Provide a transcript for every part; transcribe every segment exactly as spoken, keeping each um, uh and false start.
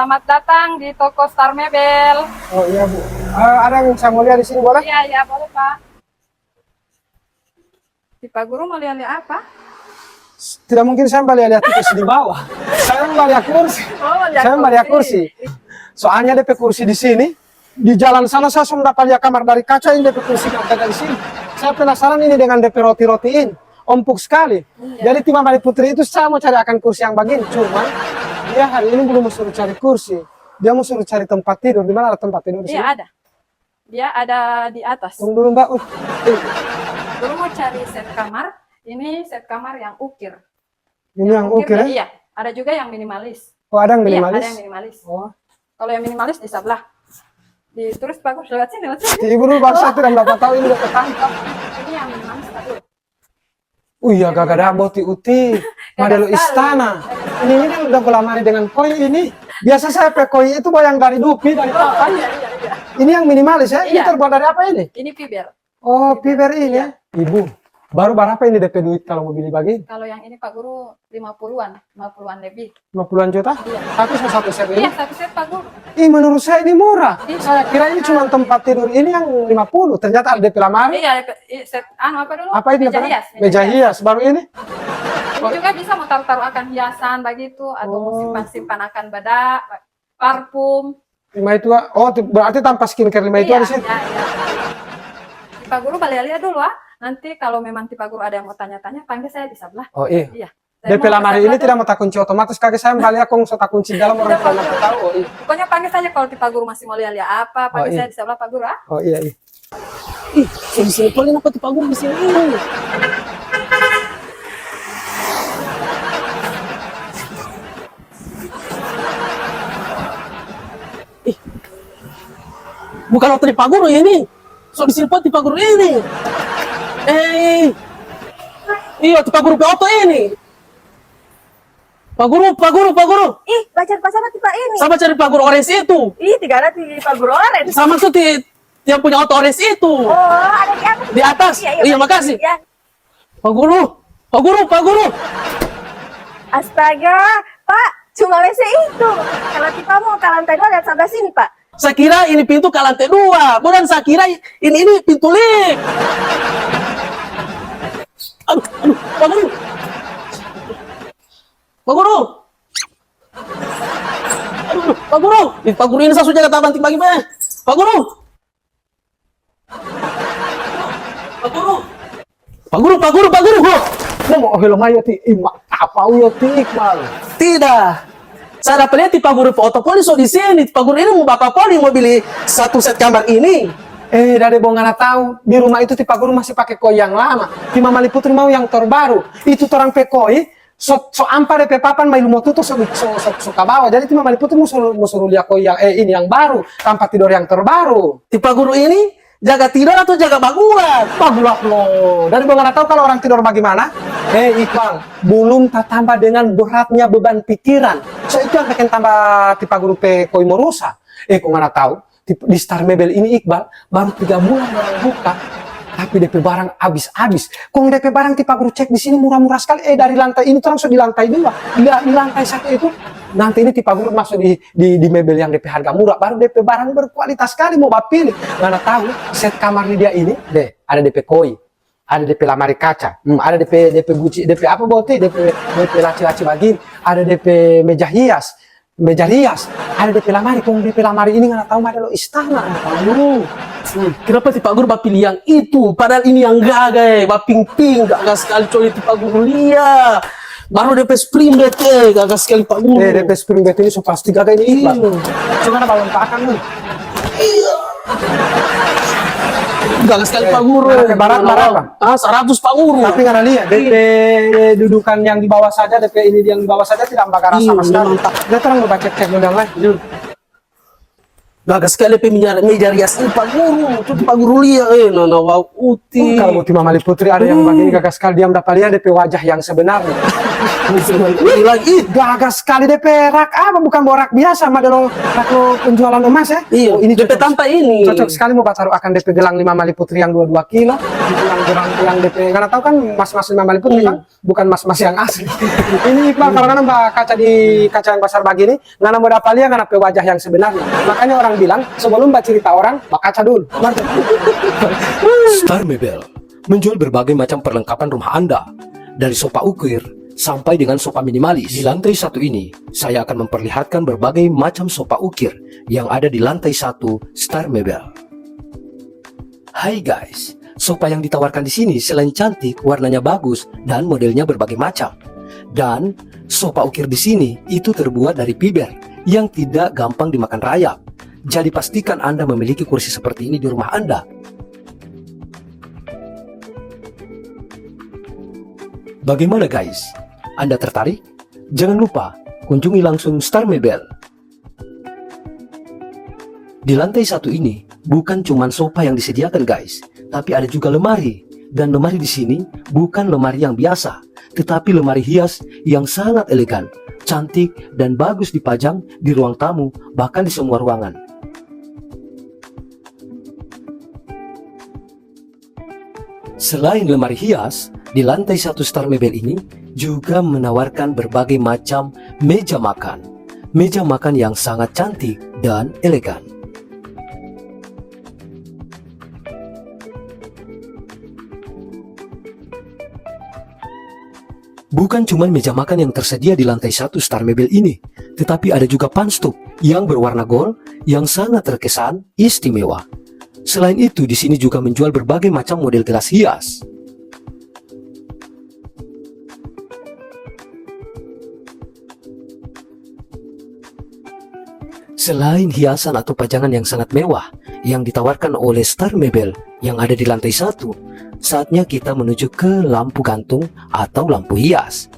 Selamat datang di toko Star Mebel. Oh iya, Bu. Eh, ada yang saya mau lihat di sini, boleh? Iya, iya, boleh, Pak. Di Pak Guru mau lihat-lihat apa? Tidak mungkin saya mau lihat-lihat kursi di bawah. Saya mau lihat kursi. Oh, lihat saya mau lihat kursi. Kursi. Soalnya D P kursi di sini, di jalan sana saya sudah dapa lia kamar dari kaca ini D P kursi yang ada di sini. Saya penasaran ini dengan D P roti-roti ini. Empuk sekali. Iya. Jadi Timamali Putri itu saya mau cari akan kursi yang begini. Cuma dia hari ini belum mau suruh cari kursi. Dia mau suruh cari tempat tidur. Di mana ada tempat tidur di sini? Iya, ada. Dia ada di atas. Tunggu dulu, Mbak. Uh, eh. Dulu mau cari set kamar. Ini set kamar yang ukir. Ini yang ukir, ya? Iya. Ada juga yang minimalis. Oh, ada yang minimalis? Iya, ada yang minimalis. Oh. Kalau yang minimalis di sebelah. Di, terus bagus, lewat sini, lewat sini. Ibu dulu, Bang, saya tidak dapat tahu ini udah ketangkap. Ini yang minimalis, aduh. Oh iya, gaga dabo ti uti. Gaga model sekali. Istana. Ini, ini kan udah lamari dengan koi ini. Biasa saya pe koi itu yang dari dupi, dari papan. Iya, iya, iya. Ini yang minimalis ya? Ini terbuat dari apa ini? Ini fiber. Oh, fiber ini ya? Iya. Ibu, baru berapa ini D P duit kalau mau beli begini? Kalau yang ini, Pak Guru, lima puluhan, lima puluhan lebih. Lima puluhan juta? Iya. Tapi so satu set ini? Iya, satu set, Pak Guru. Ih, menurut saya ini murah. Iya. Saya kira ini cuma tempat tidur ini yang lima puluh. Ternyata ada D P lamari. Iya, D P, i-, set, anu, apa dulu? Apa ini? Meja hias, meja hias. Meja hias, baru ini? Ini juga bisa mau taruh-taruh akan hiasan begitu, atau mau simpan-simpan akan beda, parfum. Lima itu, ah. Oh, ti-, berarti tanpa skincare lima itu ada di situ? Iya, iya, iya. Tipa Guru balia-lia dulu, ah. Nanti kalau memang Tipa Guru ada yang mau tanya-tanya, panggil saya di sebelah. Oh, iya. Iya. D P lamari ini tidak mau takunci otomatis, kage saya balia kong so takunci dalam orang tidak mau tahu. Oh, iya. Pokoknya panggil saja kalau Tipa Guru masih mau lia-lia apa, panggil saya di sebelah, Pak Guru, ah. Oh, iya, iya. Ih, sini-sini paling apa Tipa Guru di sini? Ih. Bukan oto Tipa Guru ini. So disimpan Tipa Guru ini. Eh. Iyo, Tipa Guru pe oto ini. Pak Guru, Pak Guru, Pak Guru. Ih, baca pasal Tipa ini. Sama cari Pak Guru orange itu. Ih, tiga ratus Tipa Guru orange. Sama tuh ti-, yang punya oto orange itu. Oh, ada di atas. Di atas. Iya, iya, iya, makasih. Iya. Pak Guru, Pak Guru, Pak Guru. Astaga, Pak, cuma W C itu. Kalau kita mau ke lantai dua, lihat sebelah sini, Pak. Saya kira ini pintu ke lantai dua, bukan saya kira ini, ini pintu lift. Aduh, aduh, Pak Guru. Pak Guru. Aduh, aduh, Pak Guru. Ih, Pak Guru ini saya sudah kata banting bagi, Pak. Pak Guru. Pak Guru. Pak Guru, Pak Guru, Pak Guru. Mo, mo, hello, mayo, ti, ima, apa, uyo, ti, Iqbal? Tidak. Saya dapa lia Tipa Guru pe oto poli so di sini. Tipa Guru ini mo bapa poli mo bili satu set kamar ini. Eh, dade bongana tahu, di rumah itu Tipa Guru masih pake koi yang lama. Timamali Putri mau yang terbaru. Itu torang pe koi, so, so ampa de pe papan, mai lumo tutu so, so, so, so kabawa. Jadi Timamali Putri mo suruh, mo suruh lia koi yang, eh, ini yang baru, tampa tidor yang terbaru. Tipa Guru ini jaga tidor atau jaga bagulat? Bagulat lo. Dari bongana tahu kalau orang tidor bagaimana? Eh, Iqbal, belum tatamba dengan beratnya beban pikiran. So itu yang bikin tambah Tipa Guru pe koi mo rusak. Eh, kong mana tahu? Di, di Star Mebel ini, Iqbal, baru tiga bulan orang buka, tapi de pe barang abis-abis. Kong de pe barang Tipa Guru cek di sini murah-murah skali. Eh, dari lantai ini torang so di lantai dua, di, di lantai satu itu. Nanti ini Tipa Guru maso di, di, di mebel yang de pe harga murah, baru de pe barang berkualitas skali mo bapili. Mana tahu, set kamar ni dia ini, deh, ada de pe koi. Ada de pe lamari kaca, hmm, ada de pe, de pe guci, de pe apa, bote, de pe, de pe laci-laci bagini, ada de pe meja hias, meja rias, ada de pe lamari, kong de pe lamari ini ngana tahu mada lo istana, Pak Guru. Hmm, kenapa Tipa Guru bapili yang itu? Padahal ini yang gaga, eh, baping-ping, gaga skali coli Tipa Guru lia. Baru de pe spring bed, eh, gaga skali Pak Guru. Eh, de pe spring bed ini so pasti gaga ini, Iqbal. Iya. Cuma ada balon pakan nih. Iya. Gaga skali Pak Guru. Nah, ke barat, barat, Pak. Ah, seratus Pak Guru. Tapi ngana lia, de pe dudukan yang di bawah saja, de pe ini yang di bawah saja tidak bagara sama sekali. Iya, memang, Pak. Dia terang lo baca cek modal lain. Iya. Gaga skali pe meja, meja rias ini Pak Guru. Tuh Pak Guru lia, eh, nana wau uti. Hmm, kalau mau Timamali Putri ada yang begini gaga skali, diam dapa lia de pe wajah yang sebenarnya. Bilang, ih, gagah sekali depe rak apa, bukan bo rak biasa, ma dolo rak lo penjualan emas ya. Iya, oh, ini depe tampa ini. Cocok sekali mau bataru akan depe gelang lima mali putri yang dua dua kilo. Yang gelang yang depe, karena tahu kan mas-mas lima mali putri kan bukan mas-mas yang asli. Ini Iqbal, kalau ngana ba kaca di kaca yang basar bagini, ngana mo dapa lia ngana pe wajah yang sebenarnya. Makanya orang bilang, sebelum bacerita orang, bakaca dulu. Mantap. Star Mebel menjual berbagai macam perlengkapan rumah Anda, dari sopa ukir sampai dengan sopa minimalis. Di lantai satu ini, saya akan memperlihatkan berbagai macam sopa ukir yang ada di lantai satu Star Mebel. Hai guys, sopa yang ditawarkan di sini selain cantik, warnanya bagus, dan modelnya berbagai macam. Dan sopa ukir di sini itu terbuat dari fiber yang tidak gampang dimakan rayap. Jadi pastikan Anda memiliki kursi seperti ini di rumah Anda. Bagaimana guys? Anda tertarik? Jangan lupa kunjungi langsung Star Mebel. Di lantai satu ini, bukan cuman sofa yang disediakan, guys, tapi ada juga lemari. Dan lemari di sini bukan lemari yang biasa, tetapi lemari hias yang sangat elegan, cantik, dan bagus dipajang di ruang tamu, bahkan di semua ruangan. Selain lemari hias, di lantai satu Star Mebel ini juga menawarkan berbagai macam meja makan. Meja makan yang sangat cantik dan elegan. Bukan cuma meja makan yang tersedia di lantai satu Star Mebel ini, tetapi ada juga panstuk yang berwarna gold yang sangat terkesan istimewa. Selain itu, di sini juga menjual berbagai macam model gelas hias. Selain hiasan atau pajangan yang sangat mewah yang ditawarkan oleh Star Mebel yang ada di lantai satu, saatnya kita menuju ke lampu gantung atau lampu hias.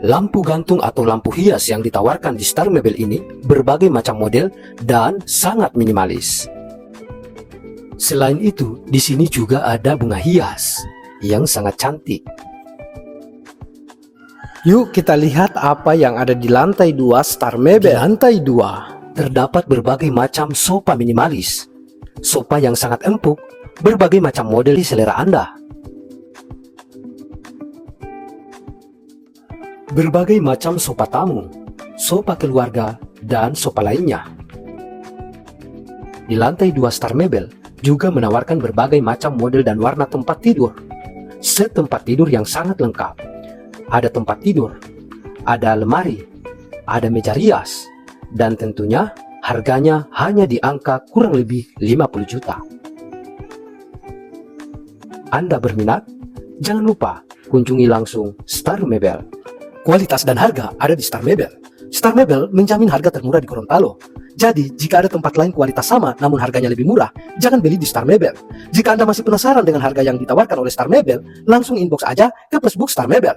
Lampu gantung atau lampu hias yang ditawarkan di Star Mebel ini berbagai macam model dan sangat minimalis. Selain itu, di sini juga ada bunga hias yang sangat cantik. Yuk kita lihat apa yang ada di lantai dua Star Mebel. Di lantai dua terdapat berbagai macam sofa minimalis. Sofa yang sangat empuk, berbagai macam model di selera Anda. Berbagai macam sofa tamu, sofa keluarga, dan sofa lainnya. Di lantai dua Star Mebel juga menawarkan berbagai macam model dan warna tempat tidur. Set tempat tidur yang sangat lengkap. Ada tempat tidur, ada lemari, ada meja rias, dan tentunya harganya hanya di angka kurang lebih lima puluh juta. Anda berminat? Jangan lupa kunjungi langsung Star Mebel. Kualitas dan harga ada di Star Mebel. Star Mebel menjamin harga termurah di Gorontalo. Jadi, jika ada tempat lain kualitas sama namun harganya lebih murah, jangan beli di Star Mebel. Jika Anda masih penasaran dengan harga yang ditawarkan oleh Star Mebel, langsung inbox aja ke Facebook Star Mebel.